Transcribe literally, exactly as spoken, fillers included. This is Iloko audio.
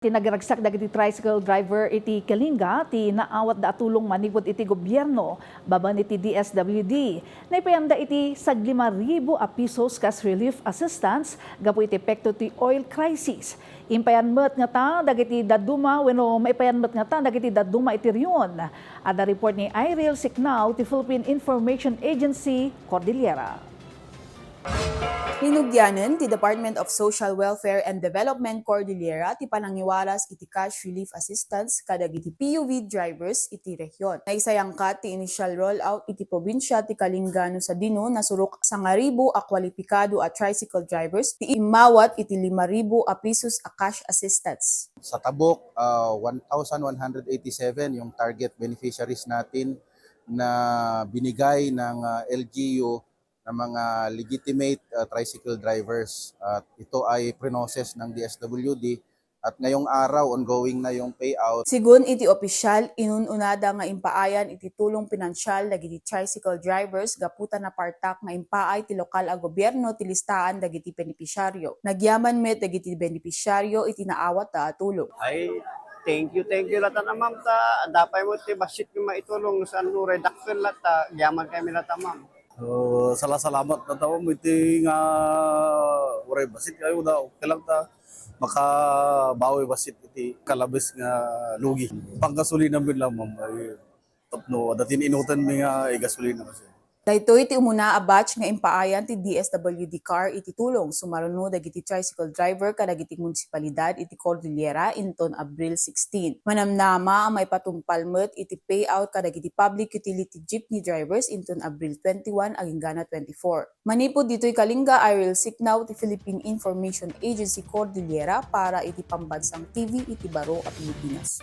Ti nagragsak dagiti tricycle driver iti Kalinga ti naawatda a tulong manipud iti gobierno babaen iti D S W D. Naipayanda iti saglima ribu a pesos kas relief assistance gapu iti epekto ti oil crisis. Impayan met ngata dagiti dadduma wenno maipayan met ngata dagiti dadduma iti rehiyon. Adda report ni Iril Siknao ti Philippine Information Agency, Cordillera. Linugianen ti Department of Social Welfare and Development Cordillera ti panangiwaras iti cash relief assistance kadagiti P U V drivers iti rehiyon. Naisayangkat ti initial rollout iti probinsia ti Kalinga no sadino nasurok sangaribu a kwalipikado a tricycle drivers ti immawat iti lima ribu a pesos a cash assistance. Sa Tabuk, ah, one thousand one hundred eighty-seven yung target beneficiaries natin na binigay ng, ah, L G U na mga legitimate, ah, tricycle drivers. At ito ay prinoseso ng D S W D. At ngayong araw, ongoing na yung payout. Sigun iti opisyal, inun-unada nga impaayan iti tulong pinansyal dagiti tricycle drivers gapu ta napartak nga impaay ti lokal a gobierno ti listaan dagiti benepisyaryo. Nagyaman met dagiti benepisyaryo iti naawatda a tulong. Ay, thank you, thank you latta, ma'am, ta adda pay met ti bassit nga maitulong sa no reduction latta, agyaman kami latta, ma'am. So, salasalamat latta, ma'am, iti nga uray bassit kayo da, okay lang ta makabawi bassit iti kalabes nga lugi. Panggasolina mi lang, ma'am, ay tapno adda ti inutanmi nga igasolina kasi. Daytoy ti umuna a batch nga impaayan ti D S W D car iti tulong sumaruno dagiti tricycle driver kadagiti munisipalidad iti Cordillera inton Abril sixteen. Manamnama a maipatungpal met iti payout kadagiti public utility jeepney drivers inton Abril twenty-one agingga na twenty-four. Manipud ditoy Kalinga, Iril Siknao ti Philippine Information Agency Cordillera para iti Pambansang T V iti Baro a Pilipinas.